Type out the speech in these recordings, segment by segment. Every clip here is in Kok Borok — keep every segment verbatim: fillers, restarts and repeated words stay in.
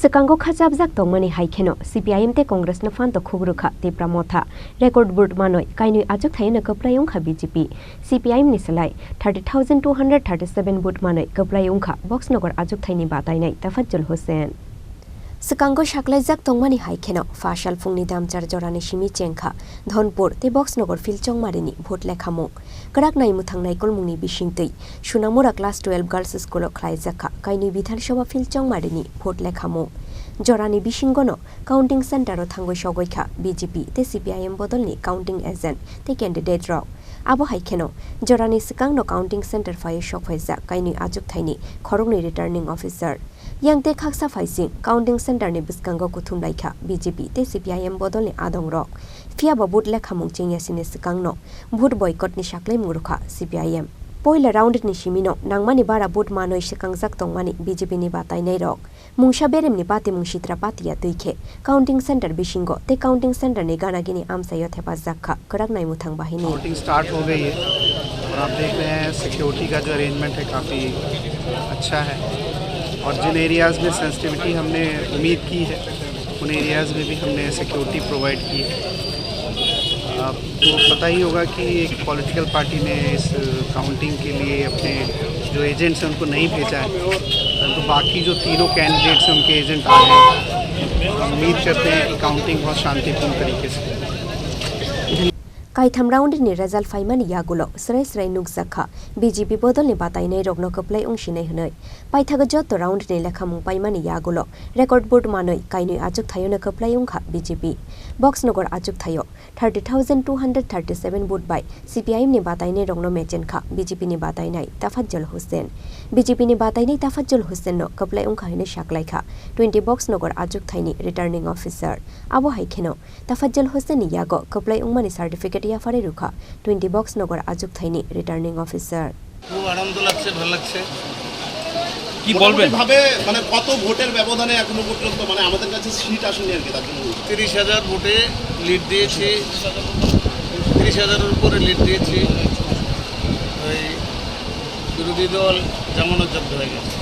Swkango khachapjak tongmani hai kheno C P I M tei Congress no phanto khuk rwkha Tipra Motha. Record vote manwi kainwi achuk thaino kwplai wngkha B J P. C P I M ni slai thirty thousand two hundred thirty seven vote manwi kwplai wngkha Boxnagar achuk thaini batainai Tafajjul Hussain. Swkango saklaijak tongmani hai kheno pha salphungni damchar jorani simi chengkha Dhonpur tei Boxnagar field chongmarini vote lekhamung. Kwrak naimwthang naikolmungni bisingtwi Sunamura Class twelve Girls School o khlaijakha kainwi Bidhan Sabha field chongmarini vote lekhamung. Jorani bisingono counting center o thangwi sogwi kha B J P tei C P I M bodolni counting agent tei candidate rok. Abo hai kheno jorani swkangno counting center phaiwi sokphaijak kainwi achuk thaini khoroknwi returning officer. Yang tei khaksa phaising counting center ni bwskango kuthum laikha B J P tei C P I M bodolni adongrok. Phiya bo vote lekhamung chengyasini swkangno vote boycott ni saklaimung rwkha C P I M. Poila round ni simino nangmani bara vote manwi swkangjak tongmani B J P ni batainairok. Mungsa beremni patimung sitra patiya twi khe counting center bisingo tei counting center ni ganagini amchaio thepajak kha kwrak naimwthang bahini. Counting start हो गई है और आप देख रहे हैं सिक्योरिटी का जो अरेंजमेंट है काफ़ी अच्छा है और जिन एरियाज़ में सेंसिटिविटी हमने उम्मीद की है उन एरियाज़ में भी हमने सिक्योरिटी प्रोवाइड की है। आपको पता ही होगा कि एक पॉलिटिकल पार्टी ने इस काउंटिंग के लिए अपने जो एजेंट्स हैं उनको नहीं भेजा है, परंतु बाकी जो तीनों कैंडिडेट्स हैं उनके एजेंट आ गए हैं। हम उम्मीद करते हैं कि काउंटिंग बहुत शांतिपूर्ण तरीके से Kaitham round ni result phaimani yagulo srai srai nukjak kha B J P bodolni batainairokno kwplai wngsinai hwnwi. Paithago joto round ni lekhamung paimani yagulo record vote manwi kainwi achuk thaiono kwplai wngkha B J P. Boxnagar achuk thaio thirty thousand two hundred thirty seven vote bai C P I M ni batainairokno mechen kha B J P ni batainai Tafajjul Hussain. B J P ni batainai Tafajjul Hussain no kwplai wngkha hwnwi saklaikha twenty Boxnagar achuk thaini returning officer. Abo hai kheno Tafajjul Hussain ni yago kwplai wngmani certificate yapharwi rwkha twenty Boxnagar achuk thaini returning officer. খুব আনন্দ লাগছে, ভালো লাগছে। কি বলবেন? মোটামুটিভাবে মানে কত ভোটের ব্যবধানে এখনো পর্যন্ত মানে আমাদের কাছে সিট আসেনি আর কি, তার জন্য বলছি। তিরিশ হাজার ভোটে লিড দিয়েছি, তিরিশ হাজারের উপরে লিড দিয়েছি। ওই বিরোধী দল জামানত জব্দ হয়ে গেছে।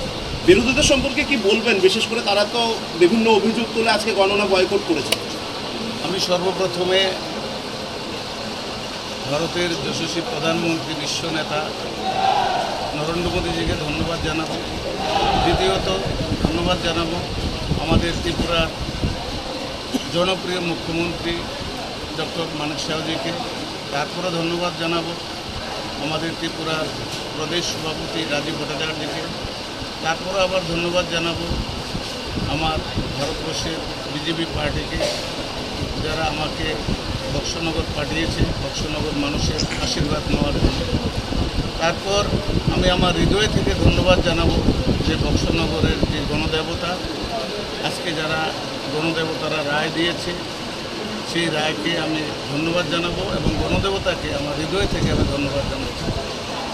বিরোধীদের সম্পর্কে কি বলবেন? বিশেষ করে তারা তো বিভিন্ন অভিযোগ তুলে আজকে গণনা বয়কট করেছে। আমি সর্বপ্রথমে ভারতের যশস্বী প্রধানমন্ত্রী, বিশ্ব নেতা নরেন্দ্র মোদীজিকে ধন্যবাদ জানাবো। দ্বিতীয়ত ধন্যবাদ জানাবো আমাদের ত্রিপুরার জনপ্রিয় মুখ্যমন্ত্রী ডক্টর মানিক সাহাজিকে। তারপরে ধন্যবাদ জানাবো আমাদের ত্রিপুরার প্রদেশ সভাপতি রাজীব ভট্টাচার্যকে। তারপরে আবার ধন্যবাদ জানাবো আমার ভারতবর্ষের বিজেপি পার্টিকে, যারা আমাকে বক্সনগর পাঠিয়েছে, বক্সনগর মানুষের আশীর্বাদ নেওয়ার জন্য। তারপর আমি আমার হৃদয় থেকে ধন্যবাদ জানাবো যে বক্সনগরের যে গণদেবতা, আজকে যারা গণদেবতারা রায় দিয়েছে, সেই রায়কে আমি ধন্যবাদ জানাবো এবং গণদেবতাকে আমার হৃদয় থেকে আমি ধন্যবাদ জানাচ্ছি।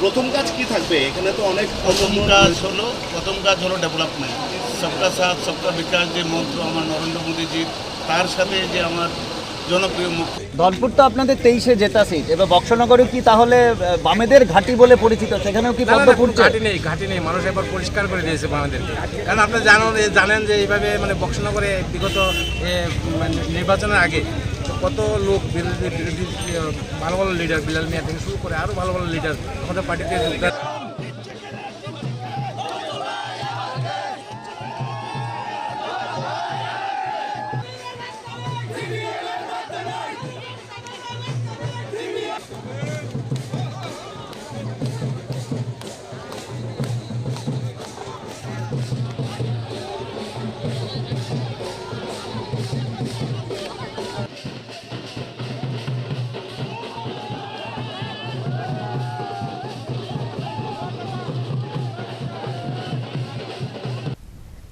প্রথম কাজ কি থাকবে? এখানে তো অনেক প্রথম অন্যান্য কাজ হলো, প্রথম কাজ হলো ডেভেলপমেন্ট, সবকা সাথ সবকা বিকাশ যে মন্ত্র আমার নরেন্দ্র মোদীজির, তার সাথে যে আমার জনপ্রিয় মুখ্য ধনপুর তো আপনাদের তেইশে জেতা সিট, এবার বক্সনগরে কি তাহলে, আহ, বামেদের ঘাঁটি বলে পরিচিত, সেখানেও কি না, না, পদ্ম না, কোনো ফুটছে? ঘাঁটি নেই, ঘাঁটি নেই। মানুষ একবার পরিষ্কার করে দিয়েছে আমাদেরকে। কারণ আপনি জানেন, এ, জানেন যে এইভাবে মানে বক্সনগরে বিগত, এ, মানে নির্বাচনের আগে তো কত লোক বিরোধী, বিরোধী, এ, ভালো ভালো লিডার, বিলাল মিয়া থেকে শুরু করে আরো ভালো ভালো লিডার আমাদের পার্টিতে যোগদান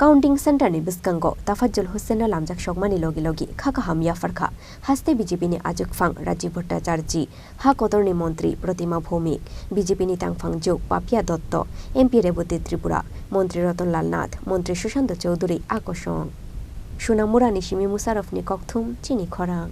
Counting center ni bwskango Tafajjul Hussain no lamjak sokmani logi logi kha kaham yapharkha haste B J P ni ajwkphang Rajiv Bhattacharjee, ha kotorni montri Pratima Bhowmik, B J P ni tangphang juk Papia Dotto, M P Rebati Tripura, montri Ratan Lal Nath, montri Sushanta Chowdhury a kosong. Sunamura ni simi Musharraf ni kokthum chini khorang.